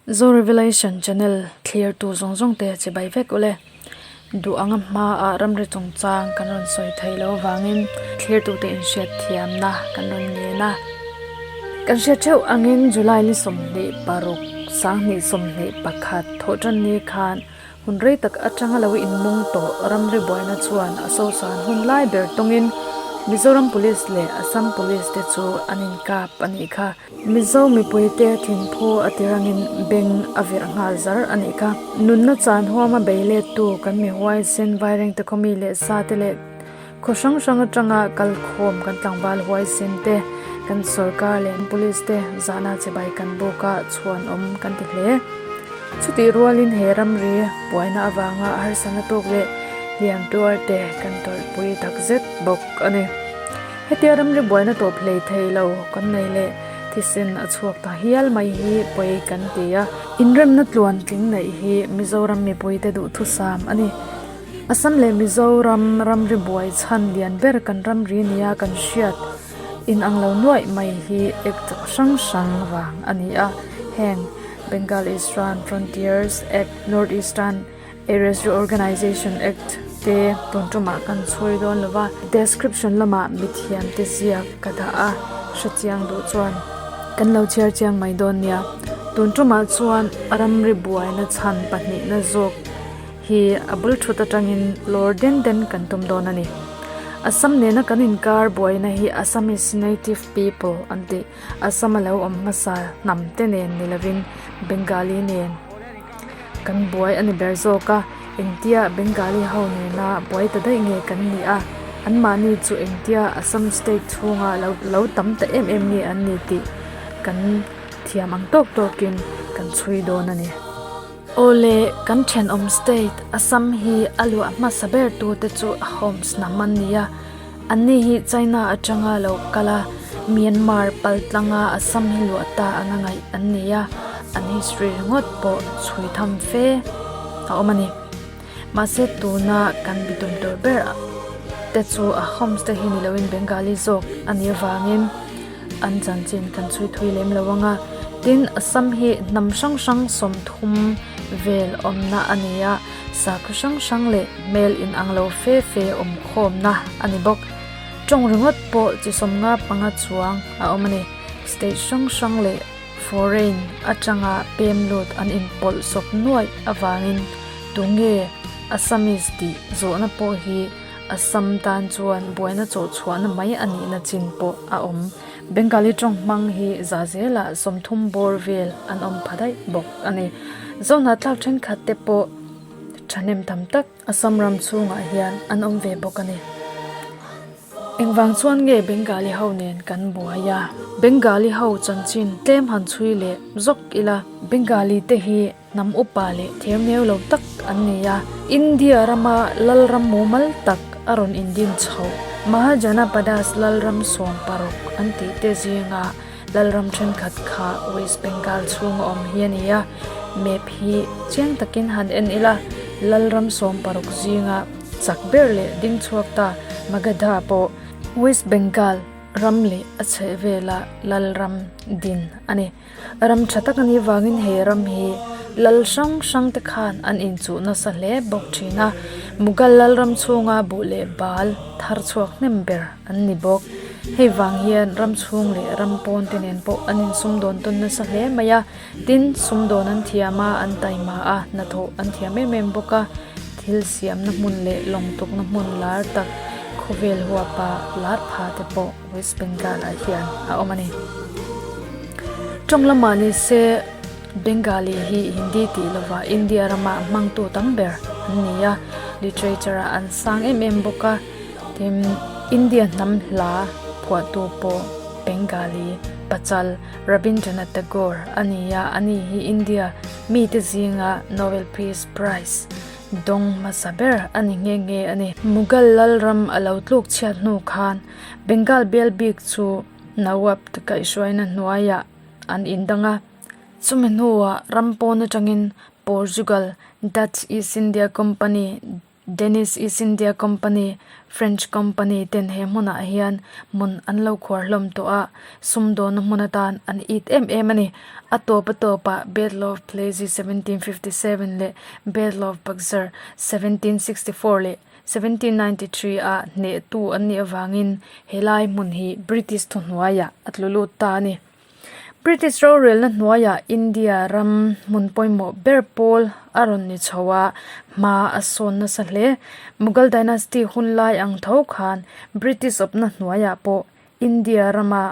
Zo Revelation channel thlir tu zawng zawng te chibai vek ule. Duh anga hmaah ramri chungchang kan rawn sawi theih loh avangin thlir tute inhriat thiamna kan rawn ngen a. Kan hriat theuh angin July ni 26, 2021 thawhtan ni khan Hun rei tak atanga lo inmung tawh ramri buaina chuan a sosan hun lai ber tawngin Mizoram Police leh Assam Police te chu an inkap a nih kha. Mizo mipuite thinphu a tirangin beng a virh nghal zar a nih kha. Nunna chan huama bei lettu kan mi huaisen Vairengte khawmi leh sate leh khaw hrang hrang atanga kalkhawm kan tlangval huaisen te, kan sorkar leh police te zahna chibai kan buk a chhuan awm kan ti hle. Chutih rualin he ramri buaina avanga harsatna tawk leh hliam tuar te kan tawrhpui takzet bawk a ni. Hetia ramri buaina tawp hlei thei lo kan nei leh thisen a chhuak ta hial mai hi pawi kan ti a. Inremna tluan tling neih hi Mizoram mipuite duhthusam a ni. Assam leh Mizoram ramri buai chhan lian ber kan ramri nia kan hriat inang lo nuaih mai hi Act hrang hrang vang a ni a, heng Bengal Eastern Frontiers Act, North Eastern Areas Reorganisation Act te tun tumah kan chhui dawn lo va, description lamah mithiamte ziak ka dah a, hrechiang duh chuan kan lo chhiar chiang mai dawn nia. Tun tumah chuan ramri buaina chhan pahnihna zawk. Hi a bul thut atangin lawr den den kan tum dawn a ni. Assam nena kan inkar buaina hi Assamese native people an tih Assam a lo awm hmasa hnam te nen ni lovin Bengali nen kan buai a ni ber zawk a, engtia Bengali ho nena buai ta daih nge kan ni a, anmahni chu engtia Assam state chhunga lo lo tam ta em em nge an ni tih kan thiam ang tawk tawkin kan chhui dawn a ni. Awle, kan thenawm state Assam hi a luah hmasa ber tute chu Ahoms hnam an ni a. Anni hi China atanga lo kal a, Myanmar pal tlanga Assam hi luah ta anga ngaih an ni a, an history ringawt pawh chhui tham fe a awm a ni. Mahse tuna kan bitum tur ber te chu Ahoms te hi ni loin Bengali zawk a nih avangin, An chanchin kan chhui thui lem lo ang a, tin Assam hi hnam hrang hrang 30 vel awmna a ni a, sakhaw hrang hrang leh hmel inang lo fe fe awm khawmna a ni bawk. Tawng ringawt pawh chi 55 chuang a awm a ni. State hrang hrang leh foreign atanga pem lut an inpawlh sawp nuaih avangin tunge Assamese tih zawhna pawh hi Assam tan chuan buaina chawh chhuahna mai a nihna chin pawh a awm. Bengali tawng hmang hi za zelah 30 bawr vel an awm pha daih bawk a ni. Zohnahthlak thenkhat te pawh thahnem tam tak Assam ram chhungah hian an awm ve bawk a ni. Engvang chuan nge Bengali ho nen kan buai a? Bengali ho chanchin tlem han chhui leh zawk ila Bengali te hi Hnam upa leh therneu lo tak an ni a, India rama lalram mumal tak a rawn indin chhoh. Mahajanapadas lalram 16 an tih te zinga lalram thenkhat kha West Bengal chhunga awm hi a ni a, map hi chiang takin han en ila, lalram 16 zinga chak ber leh ding chhuak ta Magadha pawh West Bengal ram leh a chhehvela lalram din a ni. Ram tha tak a nih vangin he ram hi lal hrang hrang te khan an inchuh nasa hle bawk thin a, Mughal lal ram chhunga buh leh bal thar chhuak hnem ber an ni bawk. Hei vang hian ram chhung leh ram pawn te nen pawh an insumdawn tawn nasa hle mai a, tin sumdawn an thiam a, an taima a, hnathawh an thiam em em bawk a, thil siamna hmun leh lawng tukna hmun lar tak khawvel huapa lar pha te pawh West Bengal ah hian a awm a ni. Tawng lamah ni se Bengali hi Hindi tih lovah India rama hmangtu tam ber an ni a, literature ah an sang em em bawk a, tin India hnam hla phuahtu pawh Bengali pachal Rabindranath Tagore a ni a, ani hi India mite zinga Nobel Peace Prize dawng hmasa ber a ni nghe nghe a ni. Mughal lalram a lo tluk chhiat hnu khan Bengal bial bik chu Nawab te kaihhruaina hnuaiah an indang a, chumi hnuah ram pawn atangin Portugal, Dutch East India Company, Danish East India Company, French Company ten he hmunah hian hmun an lo khuar hlawm tawh a, sumdawnna hmun atan an it em em a ni. A tawp a tawpah Battle of Plassey 1757 leh Battle of Buxar 1764 leh 1793 ah hnehtu an nih avangin helai hmun hi British thuhnuaiah a tlu lut ta a ni. British rorelna hnuaiah India ram hmun pawimawh ber pawl a rawn ni chho a, hma a sawn nasa hle. Mughal dynasty hun lai ang tho khan British awpna hnuaiah pawh India rama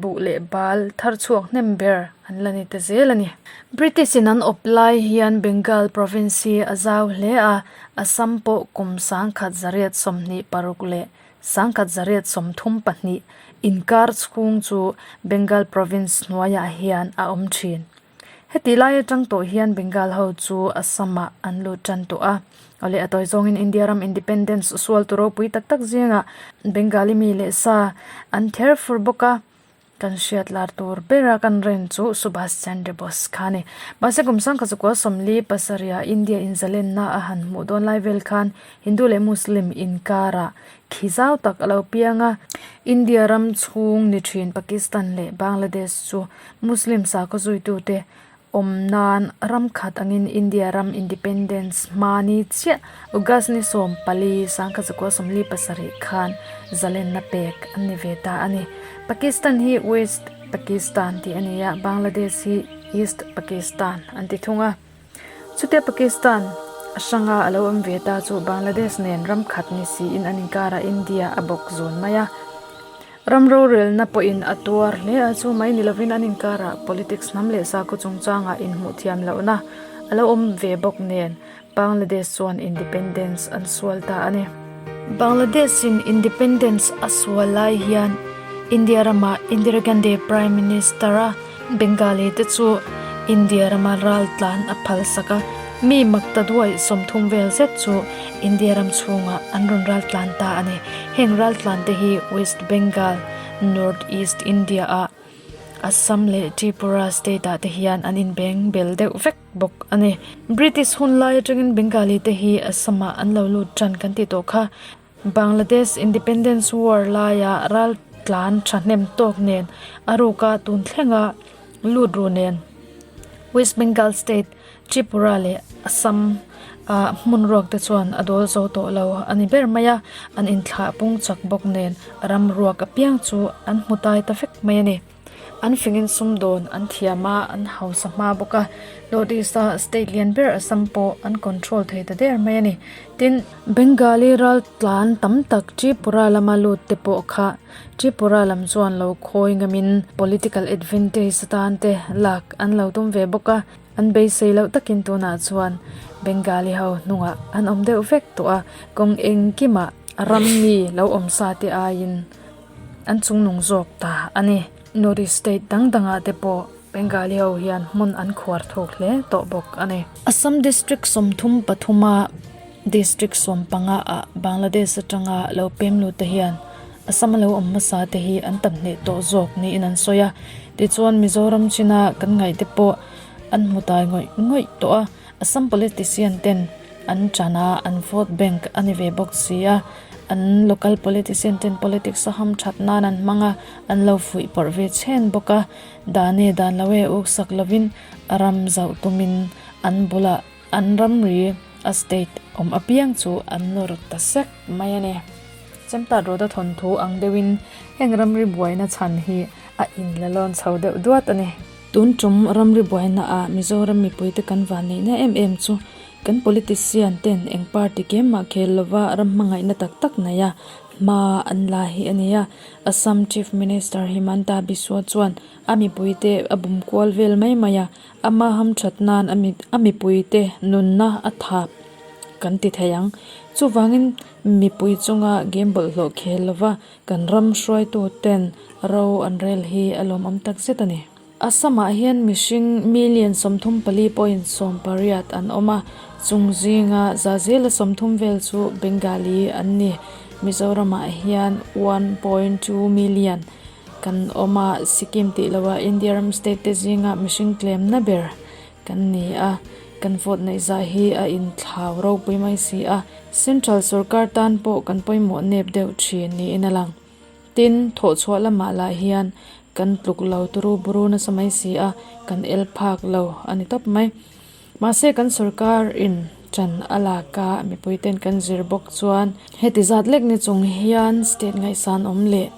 buh leh bal thar chhuak hnem ber an la ni ta zel a ni. British in an awp lai hian Bengal province hi a zau hle a, Assam pawh kum 1926 leh 1932 inkar chhung chu Bengal Province hnuaiah hian a awm thin. Heti lai atang tawh hian Bengal ho chu Assam-ah an lut tan tawh a. Awle a tawi zawngin India ram Independence sual tu ropui tak tak zingah Bengali mi leh sa an ther fur bawk a. Kan hriat lar tur bera kan ren chu Subhas Chandra Bose kha a ni. Mahse kum 1947-ah India inzalenna a han hmuh dawn lai vel khan Hindu leh Muslim inkarah khi zau tak a lo piang a. India ram chhung ni thin Pakistan leh Bangladesh chu Muslim sakhaw zuitute awm nan ram khat angin India ram Independence hma ni chiah August ni 14, 1947 khan zalenna pek an ni ve ta a ni. Pakistan hi West Pakistan tih a ni a, Bangladesh hi East Pakistan an ti thung a. Chutia Pakistan a hranga a lo awm ve ta chu Bangladesh nen ram khat ni siin an inkarah India a bawk zun mai a. Ram rorelna pawhin a tuar hle a, chu mai ni lovin an inkarah politics hnam leh sakhaw chungchangah inhmuh thiam lohna a lo awm ve bawk nen Bangladesh chuan independence an sual ta a ni. Bangladesh-in independence a sual lai hian India ramah Indira Gandhi Prime Minister a Bengali te chu India rama ral tlan a phal sak a, mi makta duai 30 vel zet chu India ram chhungah an rawn ral tlan ta a ni. Heng ral tlan te hi West Bengal, North East India ah Assam leh Tripura state ah te hian an inbeng bel deuh vek bawk a ni. British hun lai atangin Bengali te hi Assam ah an lo lut tan kan tih tawh kha. Bangladesh Independence War laia ral tlan thahnem tawk nen a ruka tun thlenga lut ru nen West Bengal State, Tripura leh Assam ah hmun ruak te chuan a dawl zo tawh lo a ni ber mai a, an inthlah pung chak bawk nen ram ruak apiang chu an hmu tai ta vek mai a ni. An fingin sumdawn an thiam a, an hausa hma bawk a. North East-a state lian ber Assam pawh an control thei ta der mai a ni. Tin, Bengali ral tlan tam tak Tripura lama lut te pawh kha Tripura lam chuan lo khawi ngamin political advantage atan te lak an lo tum ve bawk a. An beisei loh takin tunah chuan Bengali ho hnungah an awm deuh vek tawh a, kawng engkimah ram mi lo awm sa te aiin An chungnung zawk ta a ni. North East state dang dangah te pawh Bengali ho hian hmun an khuar thuk hle tawh bawk a ni. Assam district 33 a district 15 ah Bangladesh atanga lo pem lut te hian Assam a lo awm hmasa te hi an tam hneh tawh zawk niin an sawi a. Tichuan Mizoram china kan ngaih te pawh an hmu tai ngawih ngawih tawh a. Assam politician ten an tan a, an vote bank a ni ve bawk si a, an local politician ten politics a ham that nan an hmang a, an lo fuih pawrh ve chhen bawk a, dan e dan lo e uk sak lovin a ram zauh tumin an bulah an ramri a state awm apiang chu an nawr ta sek mai a ni. Chemtat rawta thawnthu ang deuhin heng ramri buaina chhan hi a inla lawn chho deuh duat a ni. Tun tum ramri buaina ah Mizoram mipuite kan vanneihna em em chu Kan politician ten eng party kem mah khel lova ram hmangaihna tak tak nei a, hma an la hi a ni a. Assam Chief Minister Himanta Biswa chuan a mipuite a bum kual vel mai mai a, ama hamthat nan a mipuite nunna a thap kan ti thei ang. Chuvangin mipui chunga game bawlhhlawh khel lova kan ram hruaitu ten ro an rel hi a lawmawm takzet a ni. Assam-ah hian mihring million 34.18 an awm a, chung zinga za zela 30 vel chu Bengali an ni. Mizoramah hian 1.2 million kan awm a, Sikkim tih loah India ram state te zinga mihring tlemna ber kan ni a. Kan vote neih zah hi a inthlau ropui mai si a, Central sorkar tan pawh kan pawimawh nep deuh thin niin a lang. Tin, thawhchhuah lamah lah hian kan tluk lo turu buru nasa mai si a, kan el phak lo a ni tawp mai. Mahse kan sorkar in ṭan a lak a, mipui ten kan zir bawk chuan heti zat lek ni chung hian state ngaihsan awm leh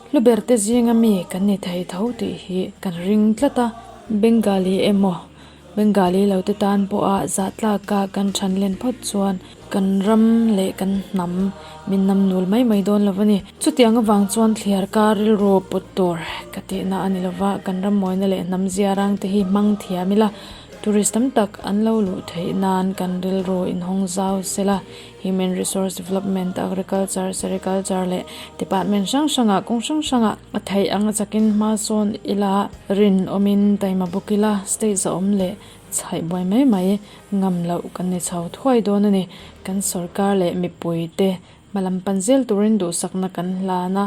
hlu ber te zinga mi kan ni thei tho tih hi kan ring tlat a. Bengali emaw Bengali lo te tan pawha zahtlaka kan ṭhan len phawt chuan kan ram leh kan hnam min nam nul mai mai dawn lo a ni. Chutiang avang chuan thliar kar rilru put tur ka tihna a ni lova, kan ram mawina leh hnam zia rang te hi hmang thiam ila, tourist tam tak an lo luh theih nan kan rilru inhawng zau sela, Human Resource Development, Agriculture, Sericulture leh Department hrang hrangah kawng hrang hrangah a theih ang a chakin hma sawn ila rinawmin taima bawk ila state zahawm leh chhaih buai mai mai ngam loh kan ni chho thuai dawn a ni. Kan sorkar leh mipuite hma lam pan zel turin duhsakna kan hlan a,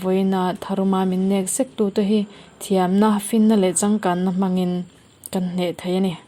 vawiina tharuma min nek sek tute hi thiamna, finna leh changkanna hmangin kan hneh thei a ni.